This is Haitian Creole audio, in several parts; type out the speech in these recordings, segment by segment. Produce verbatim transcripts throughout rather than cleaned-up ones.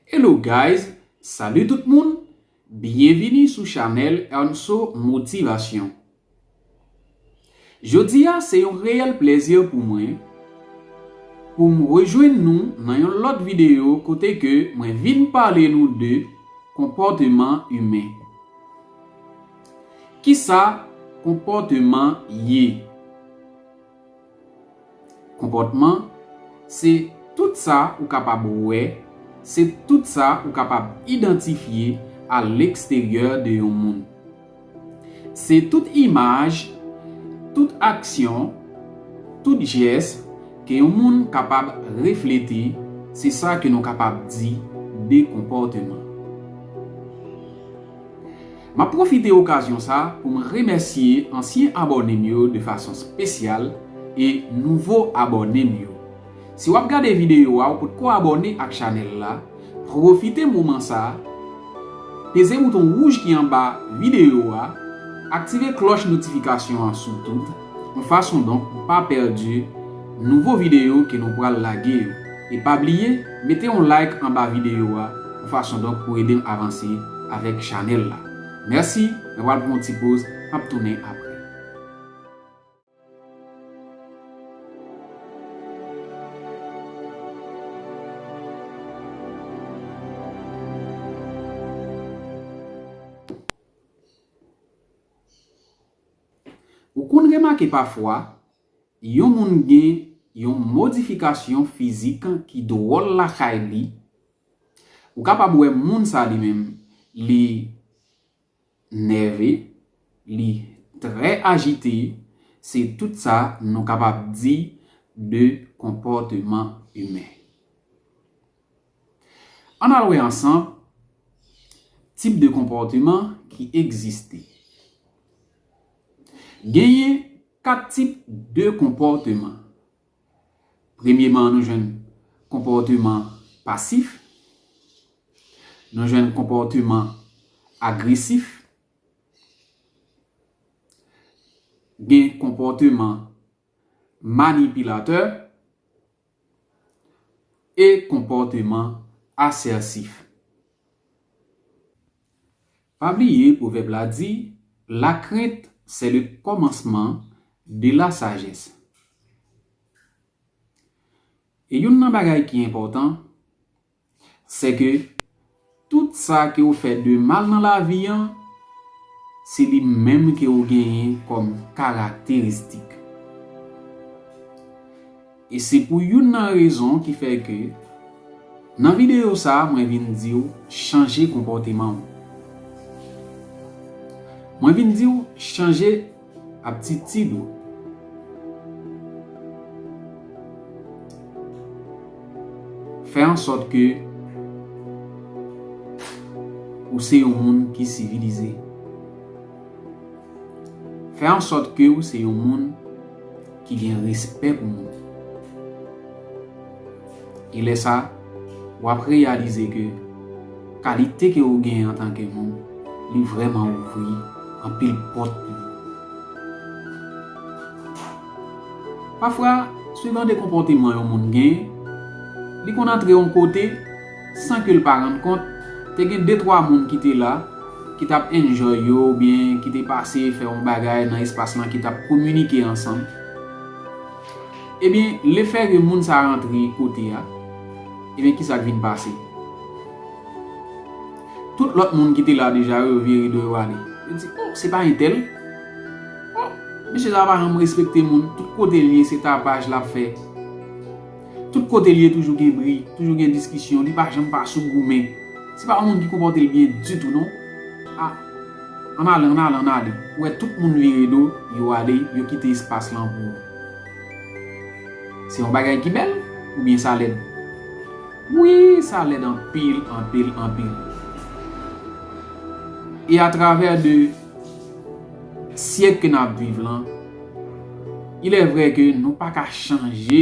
Hello guys, salut tout moun, byenvini sou chanèl Ernso Motivasyon. Jodi a se yon reyèl plèzi pou mwen pou m rejwenn nou nan yon lòt videyo kote ke mwen vin pale nou de konpòteman imen. Kisa konpòteman ye? Konpòtman se tout sa ou kapab wè, se tout sa ou kapab idantifye a leksteryè de yon moun. Se tout imaj, tout aksyon, tout jès ke yon moun kapab reflete, se sa ke nou kapab di de konpòteman. M ap pwofite okazyon sa pou m remèsye ansyen abòne m yo de fason espesyal e nouvo abòne m yo. Si w ap gade videyo a, ou potko abòne ak chanèl la, pwofite moman sa, peze bouton wouj ki anba videyo a, aktive klòch notifikasyon an sou tout, yon fason donk pou pa pèdi nouvo videyo ke nou pral lage yo. E pa bliye, mete yon like anba videyo a, yon fason donk pou ede m avanse avèk chanèl la. Mèsi, mwen pral pran yon ti poz, m ap tounen apre. Ou konn remake pafwa, yon moun gen yon modifikasyon fizik ki dwòl lakay li. Ou kapab wè moun sa li menm, li nève, li trè ajite, se tout sa nou kapab di de konpòteman imen. Ann al wè ansanm tip de konpòteman ki egziste. Genyen kat tip de konpòteman. Premyeman, nou jwenn konpòteman pasif, nou jwenn konpòteman agresif, gen konpòteman manipilatè e konpòteman asèsif. Pa bliye pwovèb la di, la crainte, c'est le commencement de la sagesse. E youn nan bagay ki enpòtan, se ke tout sa ke w fè de mal nan lavi an, se li menm ke w genyen kòm karakteristik. E se pou youn nan rezon ki fè ke nan videyo sa a, mwen vin di w chanje konpòteman w. Mwen vin di w chanje aptitid ou. Fè an sòt ke ou se yon moun ki sivilize. Fè an sòt ke ou se yon moun ki gen respè pou moun. E lè sa, w ap reyalize ke kalite ke ou gen antanke moun, li vrèman ouvri anpil pòt pou ou. Pafwa, swivan de konpòteman yon moun gen, li konn antre yon kote san ke l pa rann kont, te gen de twa moun ki te la, ki t ap enjoy yo, oubyen ki te pase fè yon bagay nan espas lan, ki t ap kominike ansanm. Ebyen, lefè ke moun sa rantre kote a, ebyen, kisa k vin pase? Tout lòt moun ki te la deja yo, yo vire do yo ale. Yo di, "Oh, se pa entèl. Oh, mesye sa pa janm respekte moun. Tout kote l ye, se tapaj l ap fè. Tout kote l ye, toujou gen bri, toujou gen diskisyon. Li pa janm pa sou goumen. Se pa yon moun ki konpòte l byen ditou, non. Ah, ann ale, ann ale, ann ale." Ou wè tout moun vire do, yo ale, yo kite espas lan pou ou. Se yon bagay ki bèl, oubyen sa lèd? Wi, sa lèd anpil, anpil, anpil. E atravè de syèk ke n ap viv lan, il est vrai ke nou pa ka chanje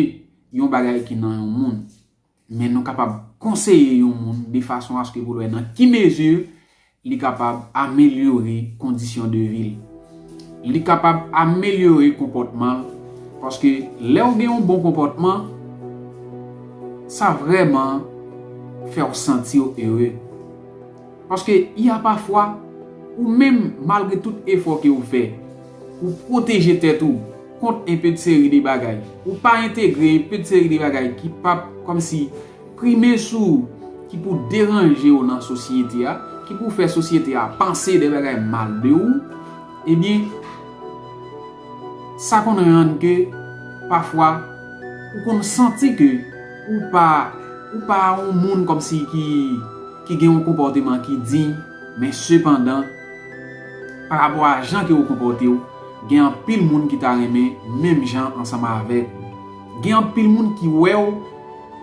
yon bagay ki nan yon moun, men nou kapab konseye yon moun de fason aske pou l wè nan ki mezi li kapab amelyore kondisyon de vi l. Li kapab amelyore konpòtman l, paske lè w gen yon bon konpòtman, sa vrèman fè w santi w ere. Paske y a pafwa, ou menm, malgre tout efò ke w fè pou pwoteje tèt ou kont enpe de seri de bagay, ou pa entegre enpe de seri de bagay ki p ap kòmsi prime sou ou, ki pou deranje w nan sosyete a, ki pou fè sosyete a panse de bagay mal de ou, ebyen, sa konn rann ke pafwa ou konn santi ke ou pa ou pa yon moun kòmsi ki ki gen yon konpòteman ki diy, men sepandan, pa rapò a jan ke ou konpòte w, gen anpil moun ki ta renmen menm jan ansanm avèk ou. Gen anpil moun ki wè w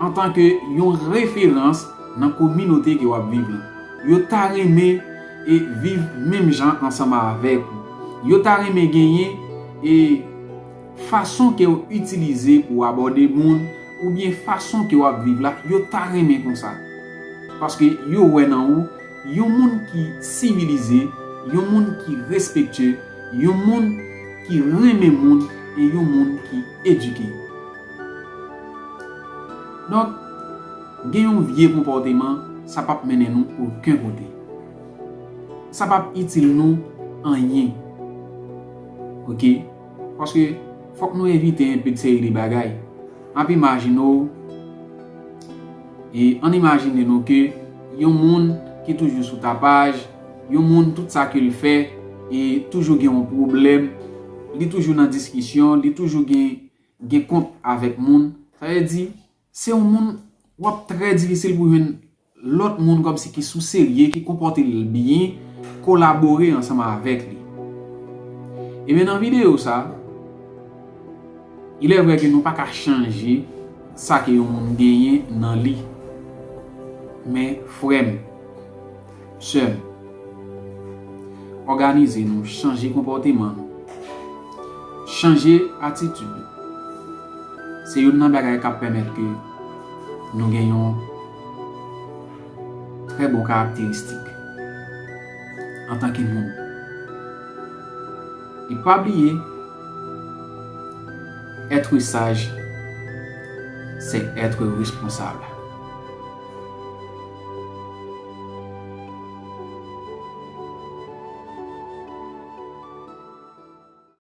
antanke yon referans nan kominote ke w ap viv lan. Yo ta renmen e viv menm jan ansanm avèk ou. Yo ta renmen genyen e fason ke w itilize pou w abòde moun, oubyen fason ke w ap viv la, yo ta renmen konsa. Paske yo wè nan ou yon moun ki sivilize, yon moun ki respektye, yon moun ki renmen moun e yon moun ki edike. Donk, gen yon vye konpòteman, sa p ap mennen nou okenn kote. Sa p ap itil nou anyen. Oke? Paske fòk nou evite enpe de seri de bagay. Ann imajine w, e ann imajine nou ke yon moun ki toujou sou tapaj, yon moun tout sa ke l fè, e toujou gen yon pwoblèm, li toujou nan diskisyon, li toujou gen, gen kont avèk moun. Sa vle di, se yon moun w ap trè difisil pou jwenn lòt moun kòmsi ki sou serye, ki konpòte l byen, kolabore ansanm avèk li. Ebyen, nan videyo sa, il est vrai ke nou pa ka chanje sa ke yon moun genyen nan li. Men, frè m, sè m, òganize nou, chanje konpòteman nou, chanje atitid nou. Se youn nan bagay k ap pèmèt ke nou gen yon trè bon karakteristik antanke moun. E pa bliye, être sage, c'est être responsable.